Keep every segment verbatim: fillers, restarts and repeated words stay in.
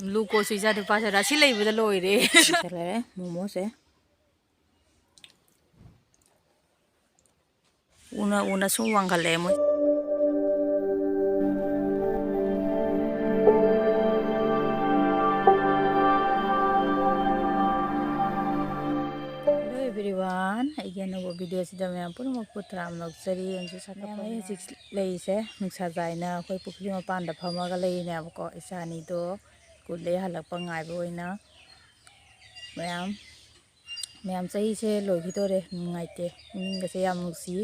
ꯒ꯭ꯂꯨꯀꯣꯁꯁꯨ ꯏꯆꯥ ꯅꯨꯄꯥꯁꯦ ꯔꯥꯁꯤ ꯂꯩꯕꯗ ꯂꯣꯏꯔꯦ꯫ ꯁꯤ ꯂꯩꯔꯦ ꯃꯣꯃꯣꯁꯦ꯫ ꯎꯅ ꯎꯅ ꯁꯨꯝ ꯋꯥꯡꯈꯠꯂꯛꯑꯦ ꯃꯣꯏ꯫ Hello everyone, ꯑꯩꯒꯤ ꯑꯅꯧꯕ video ꯁꯤꯗ ꯃꯌꯥꯝ ꯄꯨꯝꯅꯃꯛꯄꯨ ꯇꯔꯥꯝꯅ ꯑꯣꯛꯆꯔꯤ꯫ ꯍꯧꯖꯤꯛ ꯃꯌꯥꯝ ꯑꯩ ꯍꯧꯖꯤꯛ ꯂꯩꯔꯤꯁꯦ ꯅꯨꯡꯁꯥ ꯆꯥꯏꯅ ꯑꯩꯈꯣꯏ ꯄꯨꯈ꯭ꯔꯤ ꯃꯄꯥꯟꯗ ꯐꯝꯃꯒ ꯂꯩꯔꯤꯅꯦꯕꯀꯣ꯫ ꯏꯆꯥ ꯑꯅꯤꯗꯣ ꯁ꯭ꯀꯨꯜꯗꯒꯤ ꯍꯜꯂꯛꯄ ꯉꯥꯏꯕ ꯑꯣꯏꯅ꯫ ꯃꯌꯥꯝ, ꯃꯌꯥꯝ ꯆꯍꯤꯁꯦ ꯂꯣꯏꯈꯤꯗꯣꯔꯦ, ꯅꯨꯡꯉꯥꯏꯇꯦ, ꯄꯨꯛꯅꯤꯡꯒꯁꯦ ꯌꯥꯝ ꯅꯨꯡꯁꯤ꯫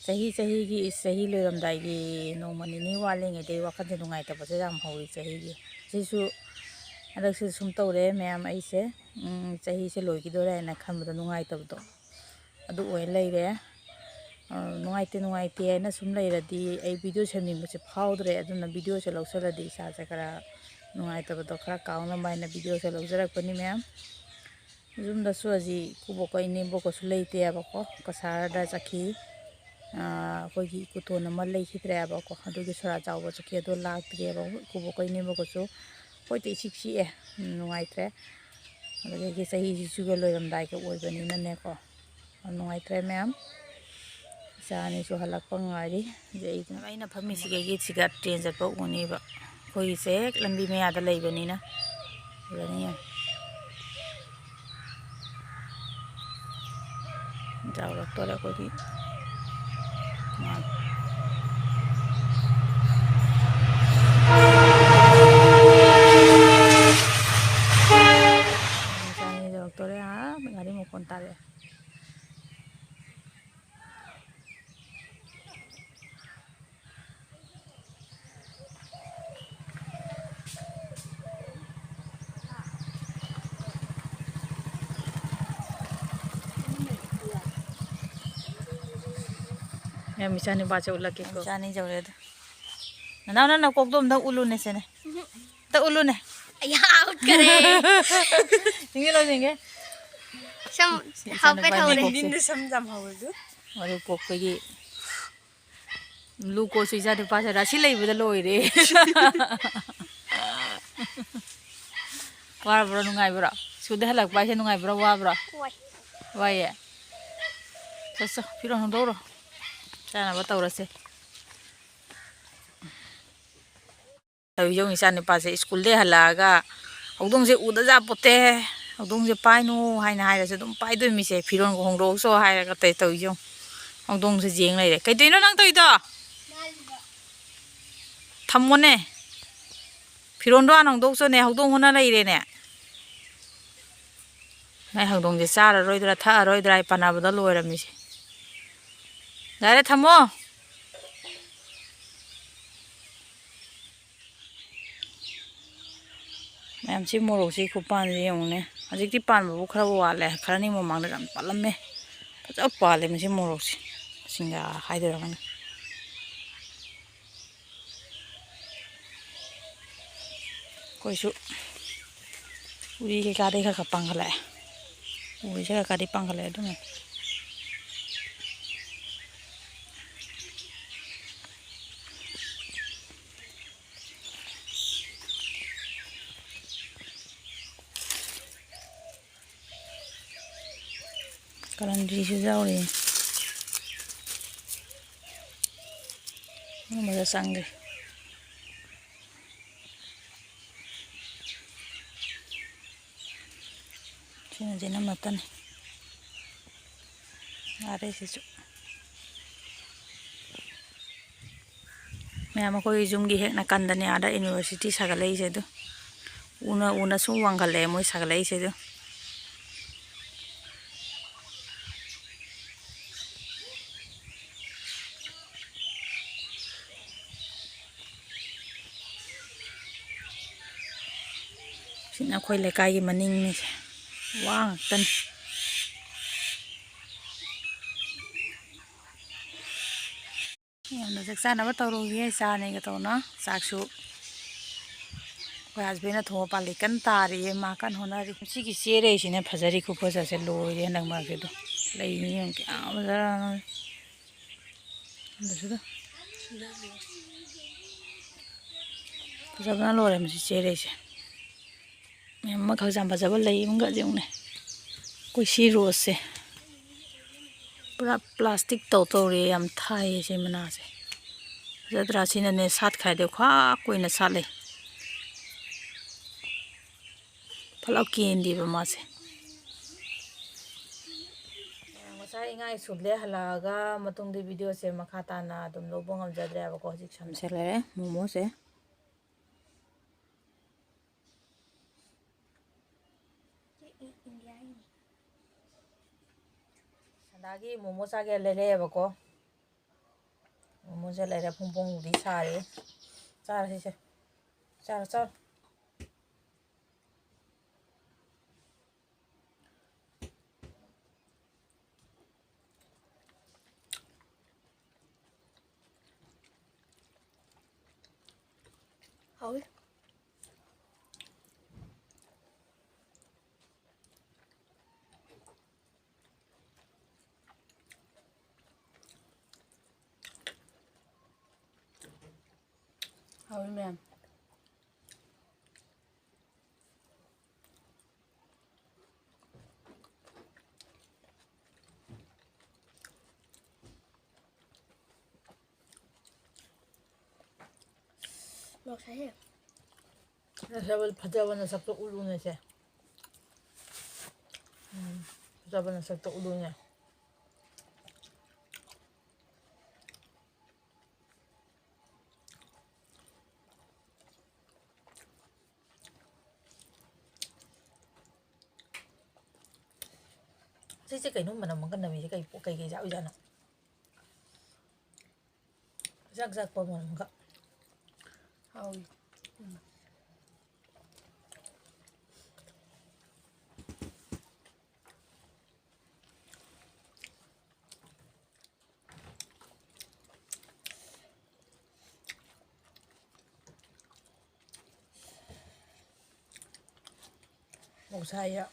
ꯆꯍꯤ ꯆꯍꯤꯒꯤ, ꯆꯍꯤ ꯂꯣꯏꯔꯝꯗꯥꯏꯒꯤ ꯅꯣꯡꯃ ꯅꯤꯅꯤ ꯋꯥꯠꯂꯤꯉꯩꯗꯩ ꯋꯥꯈꯜꯁꯦ ꯅꯨꯡꯉꯥꯏꯇꯕꯁꯦ ꯌꯥꯝ ꯍꯧꯋꯤ ꯆꯍꯤꯒꯤ꯫ ꯁꯤꯁꯨ ꯍꯟꯗꯛꯁꯤ ꯁꯨꯝ ꯇꯧꯔꯦ ꯃꯌꯥꯝ, ꯑꯩꯁꯦ, ꯎꯝ, ꯆꯍꯤꯁꯦ ꯂꯣꯏꯈꯤꯗꯣꯔꯦ ꯍꯥꯏꯅ ꯈꯟꯕꯗꯣ ꯅꯨꯡꯉꯥꯏꯇꯕꯗꯣ꯫ ꯑꯗꯨ ꯑꯣꯏ ꯂꯩꯔꯦ꯫ ꯑ, ꯅꯨꯡꯉꯥꯏꯇꯦ, ꯅꯨꯡꯉꯥꯏꯇꯦ ꯍꯥꯏꯅ ꯁꯨꯝ ꯂꯩꯔꯗꯤ ꯑꯩ video ꯁꯦꯝꯅꯤꯡꯕꯁꯦ ꯐꯥꯎꯗ꯭ꯔꯦ꯫ ꯑꯗꯨꯅ video ꯁꯦ ꯂꯧꯁꯜꯂꯗꯤ ꯏꯁꯥꯁꯦ ꯈꯔ ꯅꯨꯡꯉꯥꯏꯇꯕꯗꯣ ꯈꯔ ꯀꯥꯎꯅꯕ ꯍꯥꯏꯅ video ꯁꯦ ꯂꯧꯖꯔꯛꯄꯅꯤ ꯃꯌꯥꯝ꯫ ꯌꯨꯝꯗꯁꯨ ꯍꯧꯖꯤꯛ ꯏꯀꯨꯕꯣꯛꯀ ꯏꯅꯦꯝꯕꯣꯛꯀꯁꯨ ꯂꯩꯇꯦꯕꯀꯣ, ꯀꯁꯥꯔꯗ ꯆꯠꯈꯤ꯫ ꯑ, ꯑꯩꯈꯣꯏꯒꯤ ꯏꯀꯨꯇꯣꯟ ꯑꯃ ꯂꯩꯈꯤꯗ꯭ꯔꯦꯕꯀꯣ, ꯑꯗꯨꯒꯤ ꯁꯣꯔꯥ ꯆꯥꯎꯕ ꯆꯠꯈꯤ꯫ ꯑꯗꯣ ꯂꯥꯛꯇ꯭ꯔꯦꯕ ꯏꯀꯨꯕꯣꯛꯀ ꯏꯅꯦꯝꯕꯣꯛꯀꯁꯨ꯫ ꯑꯩꯈꯣꯏꯗꯤ ꯏꯆꯤꯛ ꯆꯤꯛꯑꯦ, ꯎꯝ, ꯅꯨꯡꯉꯥꯏꯇ꯭ꯔꯦ꯫ ꯑꯗꯨꯗꯒꯤ ꯆꯍꯤꯁꯤꯁꯨꯒ ꯂꯣꯏꯔꯝꯗꯥꯏꯒ ꯑꯣꯏꯕꯅꯤꯅꯅꯦꯀꯣ, ꯌꯥꯝ ꯅꯨꯡꯉꯥꯏꯇ꯭ꯔꯦ ꯃꯌꯥꯝ꯫ ꯏꯆꯥ ꯑꯅꯤꯁꯨ ꯍꯜꯂꯛꯄ ꯉꯥꯏꯔꯤ꯫ ꯑꯗꯩ ꯑꯩꯅ ꯐꯝꯃꯤꯁꯤꯗꯒꯤ ꯁꯤꯒ train ꯆꯠꯄ ꯎꯅꯤꯕ꯫ ꯑꯩꯈꯣꯏꯒꯤꯁꯦ ꯍꯦꯛ ꯂꯝꯕꯤ ꯃꯌꯥꯗ ꯂꯩꯕꯅꯤꯅ꯫ ꯎꯔꯅꯤ ꯌꯦꯡꯉꯣ꯫ ꯆꯥꯎꯔꯛꯇꯣꯔꯦ ꯑꯩꯈꯣꯏꯒꯤ꯫ ꯆꯥꯅꯤ ꯌꯧꯔꯛꯇꯣꯔꯦ꯫ ꯑꯥ, ꯒꯥꯔꯤ ꯃꯈꯣꯟ ꯇꯥꯔꯛꯑꯦ꯫ ꯃꯌꯥꯝ, ꯏꯆꯥ ꯅꯨꯄꯥꯁꯦ ꯎꯠꯂꯛꯀꯦꯀꯣ꯫ ꯏꯆꯥꯅꯤ ꯌꯧꯔꯦ ꯑꯗꯣ꯫ ꯅꯅꯥꯎ, ꯅꯪ ꯅꯀꯣꯛꯇꯣ ꯑꯝꯇ ꯎꯠꯂꯨꯅꯦ ꯁꯦꯅꯦ꯫ ꯑꯝꯇ ꯎꯠꯂꯨꯅꯦ꯫ ꯑꯩꯌꯥ, ꯎꯠꯈꯔꯦ꯫ ꯁꯤꯡꯒꯦ ꯂꯧ, ꯁꯤꯡꯒꯦ꯫ ꯁꯝ ꯏꯆꯥ ꯍꯥꯞꯀꯦ ꯅꯨꯄꯥ ꯇꯧꯔꯦ꯫ ꯅꯀꯣꯛꯁꯦ꯫ ꯅꯤꯟꯗ ꯁꯝ ꯌꯥꯝ ꯍꯧꯕꯗꯨ꯫ ꯃꯔꯨ ꯀꯣꯛꯄꯒꯤ ꯒ꯭ꯂꯨꯀꯣꯁꯁꯨ ꯏꯆꯥ ꯅꯨꯄꯥꯁꯦ ꯔꯥꯁꯤ ꯂꯩꯕꯗ ꯂꯣꯏꯔꯦ꯫ ꯋꯥꯔꯕ꯭ꯔꯣ, ꯅꯨꯡꯉꯥꯏꯕ꯭ꯔꯣ? ꯁ꯭ꯀꯨꯜꯗ ꯍꯜꯂꯛꯄ ꯍꯥꯏꯁꯦ ꯅꯨꯡꯉꯥꯏꯕ꯭ꯔꯣ, ꯋꯥꯕ꯭ꯔꯣ? ꯋꯥꯏ꯫ ꯋꯥꯏꯌꯦ? ꯆꯠ ꯆꯣ, ꯐꯤꯔꯣꯜ ꯍꯣꯡꯗꯣꯛꯎꯔꯣ꯫ ꯆꯥꯅꯕ ꯇꯧꯔꯁꯦ꯫ ꯇꯧꯏ ꯌꯦꯡꯉꯨ, ꯏꯆꯥ ꯅꯨꯄꯥꯁꯦ ꯁ꯭ꯀꯨꯜꯗꯩ ꯍꯜꯂꯛꯑꯒ ꯍꯧꯗꯣꯡꯁꯦ ꯎꯗ ꯌꯥꯄꯣꯠꯇꯦ꯫ ꯍꯧꯗꯣꯡꯁꯦ ꯄꯥꯏꯅꯨ ꯍꯥꯏꯅ ꯍꯥꯏꯔꯁꯨ ꯑꯗꯨꯝ ꯄꯥꯏꯗꯣꯏꯃꯤꯁꯦ꯫ ꯐꯤꯔꯣꯜꯒ ꯍꯣꯡꯗꯣꯛꯎꯆꯣ ꯍꯥꯏꯔꯒ ꯇꯧ-, ꯇꯧꯏ ꯌꯦꯡꯉꯨ꯫ ꯍꯧꯗꯣꯡꯁꯦ ꯌꯦꯡ ꯂꯩꯔꯦ꯫ ꯀꯩꯗꯧꯏꯅꯣ ꯅꯪ ꯇꯧꯔꯤꯗꯣ? ꯊꯝꯃꯣꯅꯦ꯫ ꯐꯤꯔꯣꯜꯗꯣ ꯍꯥꯟꯅ ꯍꯣꯡꯗꯣꯛꯎꯆꯣꯅꯦ꯫ ꯍꯧꯗꯣꯡ ꯍꯣꯠꯅ ꯂꯩꯔꯦꯅꯦ꯫ ꯃꯥꯏ ꯍꯧꯗꯣꯡꯁꯦ ꯆꯥꯔꯔꯣꯏꯗ꯭ꯔꯥ ꯊꯛꯑꯔꯣꯏꯗ꯭ꯔꯥ ꯍꯥꯏ ꯄꯥꯅꯕꯗ ꯂꯣꯏꯔꯝꯃꯤꯁꯦ꯫ ꯌꯥꯔꯦ, ꯊꯝꯃꯣ꯫ ꯃꯌꯥꯝ, ꯁꯤ ꯃꯣꯔꯣꯛꯁꯤ ꯈꯨꯄꯥꯟꯁꯦ ꯌꯦꯡꯉꯨꯅꯦ꯫ ꯍꯧꯖꯤꯛꯇꯤ ꯄꯥꯟꯕꯕꯨ ꯈꯔ ꯋꯥꯠꯂꯦ, ꯈꯔꯅꯤ ꯃꯃꯥꯡꯗ ꯌꯥꯝ ꯄꯥꯜꯂꯝꯃꯦ꯫ ꯐꯖ ꯄꯥꯜꯂꯦ ꯃꯁꯤ ꯃꯣꯔꯣꯛꯁꯦ, ꯁꯤꯡꯒꯥ ꯍꯥꯏꯗꯣꯏꯔꯥ ꯈꯪꯗꯦ꯫ ꯑꯩꯈꯣꯏꯁꯨ ꯎꯔꯤ ꯀꯩꯀꯥꯗꯤ ꯈꯔ ꯈꯔ ꯄꯥꯡꯈꯠꯂꯛꯑꯦ꯫ ꯎꯔꯤꯁꯦ ꯈꯔ ꯈꯔꯗꯤ ꯄꯥꯡꯈꯠꯂꯛꯑꯦ ꯑꯗꯨꯅ꯫ ꯀꯂꯟꯗ꯭ꯔꯤꯁꯨ ꯌꯥꯎꯔꯤ꯫ ꯑꯗꯨꯝꯕꯗ ꯆꯪꯗꯦ꯫ ꯁꯤꯅ ꯖꯤꯅꯃꯇꯅꯤ꯫ ꯉꯥꯔꯩꯁꯤꯁꯨ꯫ ꯃꯌꯥꯝ, ꯑꯩꯈꯣꯏ ꯌꯨꯝꯒꯤ ꯍꯦꯛ ꯅꯥꯀꯟꯗꯅꯦ ꯑꯥꯗ university ꯁꯥꯒꯠꯂꯛꯏꯁꯦ ꯑꯗꯨ꯫ ꯎꯅ ꯎꯅ ꯁꯨꯝ ꯋꯥꯡꯈꯠꯂꯛꯑꯦ ꯃꯣꯏ ꯁꯥꯒꯠꯂꯛꯏꯁꯦ ꯑꯗꯨ꯫ ꯁꯤꯅ ꯑꯩꯈꯣꯏ ꯂꯩꯀꯥꯏꯒꯤ ꯃꯅꯤꯡꯅꯤꯁꯦ꯫ ꯋꯥ ꯉꯥꯛꯇꯅꯤ꯫ ꯃꯌꯥꯝꯅ ꯆꯥꯛ ꯆꯥꯅꯕ ꯇꯧꯔꯨꯒꯦ꯫ ꯆꯥꯅꯤꯒ ꯇꯧꯅ ꯆꯥꯛꯁꯨ ꯑꯩꯈꯣꯏ husbandꯅ ꯊꯣꯡꯕ ꯄꯥꯜꯂꯤ ꯀꯟꯅ ꯇꯥꯔꯤꯌꯦ꯫ ꯃꯥ ꯀꯟꯅ ꯍꯣꯠꯅꯔꯤ꯫ ꯁꯤꯒꯤ ꯆꯦꯔꯩꯁꯤꯅ ꯐꯖꯔꯤ ꯈꯨꯐꯖꯁꯦ ꯂꯣꯏꯔꯦ ꯍꯟꯗꯛ ꯃꯔꯛꯁꯦ꯫ ꯑꯗꯨ ꯂꯩꯅꯤ ꯌꯦꯡꯉꯨ ꯀꯌꯥꯝ ꯐꯖꯔꯕꯅꯣ꯫ ꯑꯗꯨꯁꯨ ꯑꯗꯨꯝ ꯐꯖꯕꯅ ꯂꯣꯏꯔꯦ ꯃꯁꯤ ꯆꯦꯔꯩꯁꯦ꯫ ꯃꯌꯥꯝ ꯑꯃꯈꯛ ꯌꯥꯝ ꯐꯖꯕ ꯂꯩ ꯑꯃꯒ ꯌꯦꯡꯉꯨꯅꯦ꯫ ꯑꯩꯈꯣꯏ ꯁꯤ ꯔꯣꯁꯁꯦ ꯄꯨꯔꯥ ꯄ꯭ꯂꯥꯁꯇꯤꯛ ꯇꯧ ꯇꯧꯔꯦ, ꯌꯥꯝ ꯊꯥꯏꯌꯦ ꯁꯤ ꯃꯅꯥꯁꯦ꯫ ꯐꯖꯗ꯭ꯔꯥ? ꯁꯤꯅꯅꯦ ꯁꯥꯠꯈ꯭ꯔꯗꯤ ꯈ꯭ꯋꯥ ꯀꯨꯏꯅ ꯁꯥꯠꯂꯦ꯫ ꯐꯠꯂꯥꯎ ꯀꯦꯟꯗꯦꯕ ꯃꯥꯁꯦ꯫ ꯉꯁꯥꯏ ꯏꯉꯥ ꯁ꯭ꯀꯨꯜꯗꯩ ꯍꯜꯂꯛꯑꯒ ꯃꯇꯨꯡꯗꯤ ꯚꯤꯗꯤꯑꯣꯁꯦ ꯃꯈꯥ ꯇꯥꯅ ꯑꯗꯨꯝ ꯂꯧꯕ ꯉꯝꯖꯗ꯭ꯔꯦꯕꯀꯣ꯫ ꯍꯧꯖꯤꯛ ꯁꯝꯁꯦ ꯂꯩꯔꯦ, ꯃꯣꯃꯣꯁꯦ꯫ ꯁꯟꯗꯥꯒꯤ ꯃꯣꯃꯣ ꯆꯥꯒꯦ ꯂꯩꯔꯛꯑꯦꯕꯀꯣ꯫ ꯃꯣꯃꯣꯁꯦ ꯂꯩꯔꯦ, ꯐꯣꯡ ꯐꯣꯡꯕꯨꯗꯤ ꯁꯥꯔꯤ꯫ ꯆꯥꯔꯁꯤꯁꯦ꯫ ꯆꯥꯔꯣ, ꯆꯥꯔꯣ꯫ ꯍꯥꯎꯋꯤ꯫ ꯍꯥꯎꯋꯤ ꯃꯌꯥꯝ꯫ ꯃꯣꯔꯣꯛ ꯁꯥꯏꯍꯦ꯫ ꯐꯖꯕ, ꯐꯖꯕ ꯅꯁꯛꯇꯣ ꯎꯠꯂꯨꯅꯦꯁꯦ꯫ ꯎꯝ, ꯐꯖꯕ ꯅꯁꯛꯇꯣ ꯎꯠꯂꯨꯅꯦ꯫ ꯁꯤꯁꯦ ꯀꯩꯅꯣ ꯃꯅꯝ ꯑꯃꯒ ꯅꯝꯃꯤꯁꯦ ꯀꯩ, ꯀꯩ, ꯀꯩ ꯆꯥꯛ ꯑꯣꯏꯖꯥꯠꯅꯣ? ꯆꯥꯛ ꯆꯥꯛꯄ ꯃꯅꯝꯒ꯫ ꯍꯥꯎꯋꯤ꯫ ꯎꯝ꯫ ꯃꯣꯛꯁꯥꯏꯌꯦ꯫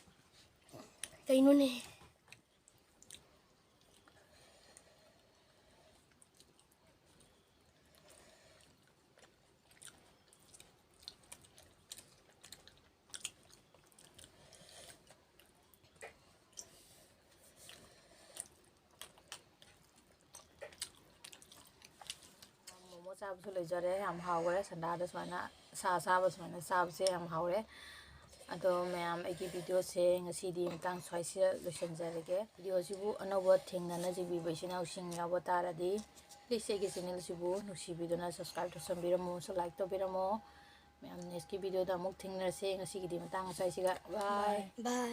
ꯀꯩꯅꯣꯅꯦ? ꯆꯥꯕꯁꯨ ꯂꯣꯏꯖꯔꯦ꯫ ꯌꯥꯝ ꯍꯥꯎꯈ꯭ꯔꯦ꯫ ꯁꯟꯗꯥꯗ ꯁꯨꯃꯥꯏꯅ ꯁꯥ ꯆꯥꯕ ꯁꯨꯃꯥꯏꯅ ꯆꯥꯕꯁꯦ ꯌꯥꯝ ꯍꯥꯎꯔꯦ꯫ ꯑꯗꯣ ꯃꯌꯥꯝ, ꯑꯩꯒꯤ videoꯁꯦ ꯉꯁꯤꯗꯤ ꯃꯇꯥꯡ ꯁ꯭ꯋꯥꯏꯁꯤꯗ ꯂꯣꯏꯁꯤꯟꯖꯔꯒꯦ꯫ Videoꯁꯤꯕꯨ ꯑꯅꯧꯕ ꯊꯦꯡꯅꯅꯖꯕꯤꯕ ꯏꯆꯤꯟ ꯏꯅꯥꯎꯁꯤꯡ ꯌꯥꯎꯕ ꯇꯥꯔꯗꯤ, please ꯑꯩꯒꯤ channelꯁꯤꯕꯨ ꯅꯨꯡꯁꯤꯕꯤꯗꯨꯅ subscribe ꯇꯧꯁꯟꯕꯤꯔꯝꯃꯣ ꯑꯃꯁꯨꯡ like ꯇꯧꯕꯤꯔꯝꯃꯣ꯫ ꯃꯌꯥꯝ, next videoꯗ ꯑꯃꯨꯛ ꯊꯦꯡꯅꯔꯁꯦ꯫ ꯉꯁꯤꯒꯤꯗꯤ ꯃꯇꯥꯡ ꯁ꯭ꯋꯥꯏꯁꯤꯒ꯫ Bye꯫ Bye꯫